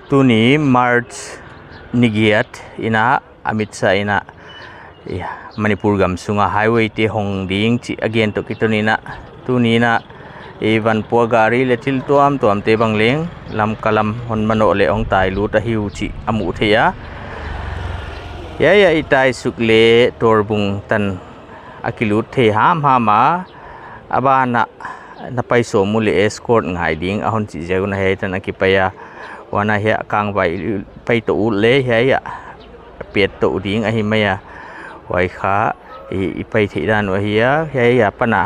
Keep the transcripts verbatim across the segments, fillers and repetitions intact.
Tuni March ni giat in a, Amit Shah in a, i, Manipur gam sunga highway te hong ding chih a gen toh kiton in a, tuni in a, i, van pua gari leh thil tuamtuam te bang leng Lamka lam hon manoh leh hong tai lut ahi uh chih a muh theih a. Hiai a i tai suk leh Torbung tan a kilut thei hamham a, a ban ah na pai sawm uleh escort ngai ding a hon chih ziak un hiai tan a kipai a. Huan a hiai a Kangvai pai toh uleh hiai a pet toh ding ahi mai a. Huai kha i, i pai theih dan uh ahi a, hiai a pan a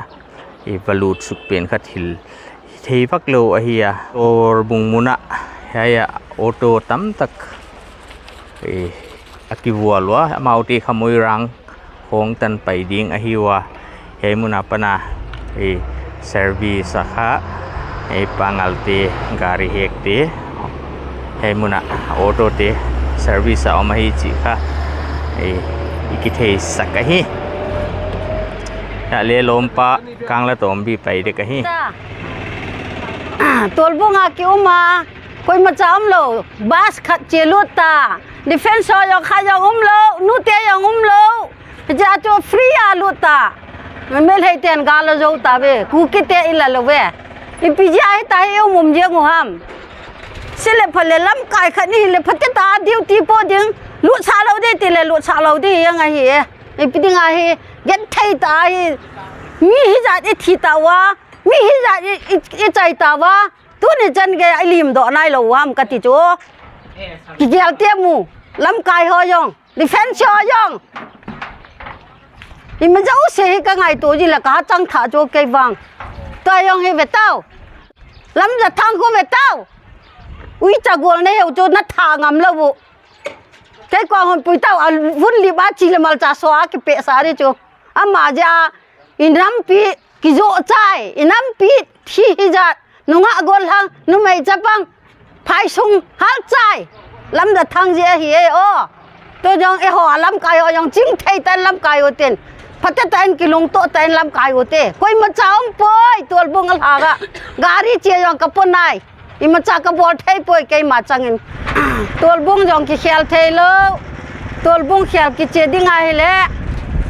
i va lut suk pen kha thil thei vak lou ahi a. Torbung mun ah hiai a auto tamtak i, a kivual ua, amaute kha Moirang khawng tan pai ding ahi ua. Hiai mun a pan a i, service a kha i, Pangal te, gari hek te, hiai mun a auto te service a om ahi chih kha i, i kitheisak ahi. Hiai leh lawmpa Kanglatawmbi pai dek ahi. Torbung a ki um a, koimacha omlou, bus khat chia lut ta, defence ho jong kha jong omlou, nute jong omlou, hichia chu free a lut ta. Meitei ten gal a zou ta ve, Kuki te i la lou ve. Ipi jeh a hita hi um um jeng uh ham. Sileh phaleh lamkai khat ni hileh phate ta, duty po ding, lut sa lou di ti leh lut sa lou di jeng ahi e. Ipi ding ahi, genthei ta hi. Mi hizat i thi ta ua, mi hizat i, i, i chai ta ua. Tuni chan gei a i lim doh nailou uh ham ka ti chu. Kigial te mu, lamkai ho jong, defence ho jong. I ma zouse hi ka ngaihtuah zi leh ka chang thah chu kei vang. Tua jong hi ve tau. Lamjathang khu ve tau. Uicha gol na heuh chu na thah ngam lou uh. Kei kong hon pui tau, a vun lip a chi leh malcha sua kipeh sa di chu. Ama jeh a, i nampi kizoh chai, i nampi thi hizat, nungah gollhang, numei chapang, phaisung hal chai. Lamjathang jeh ahi e aw. Tua jong eiho a lamkai ho jong chingthei tan lamkai u tin. Phate tan kilungtoh tan lamkai u te. Koimacha om poi, Torbung a lak a. Gari chia jong ka pon nai. Imacha ka bawl thei poi keima changin. Torbung jong kikhel theilou. Torbung khel kichia ding ahih leh,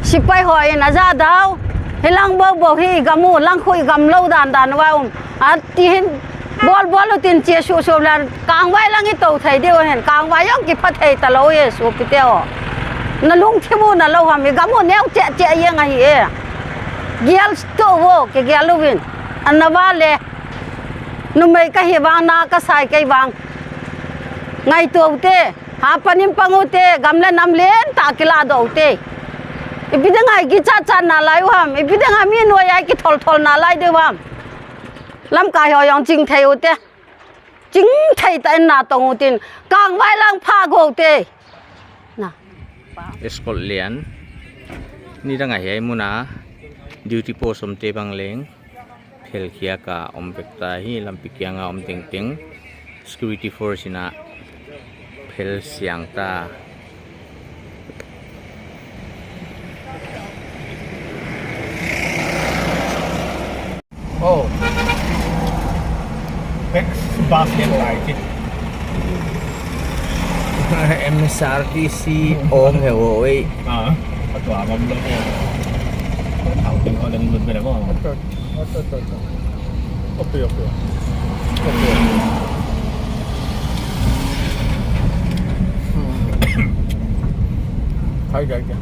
sipai ho in a za dau. Hilang bou bou hi i gam uh, lang khu i gam lou dan dan ua um. A ti hin bawl bawl uh tin chia suh suh leh Kangvai lang i tou thei di uh hen. Kangvai jong kipha thei ta lou e suapite aw. Na lungthim uh na lou ham, i gam uh neu cheh cheh jeng ahi e. Gial tou vo, kigial uvin. Ana va leh. Numei ka hi vang, na ka sai kei vang. Ngaihtuah u te, hapan in pang u te, gam leh nam len ta kilah doh u te. Ipi ding a i kichat chat na lai uh ham, ipi ding a mi nuai a i kithol thol na lai di uh ham. Lamkai ho jong chingthei u te. Chingthei ta in na tong u tin, Kangvai lang pha gou te. Na. Escort lian. Nidang a hiai mun a duty post omte bang leng phelkhiak a om vek ta hi, lampi kiang a om tengteng. Security force in a phel siang ta. Oh. Next bus gen lai chi. M S R T C om he wo wei. Ah, a tua bam lo. Au ting ko leng lut be le mo. Oke, oke, oke. Oke. Khai khai khai.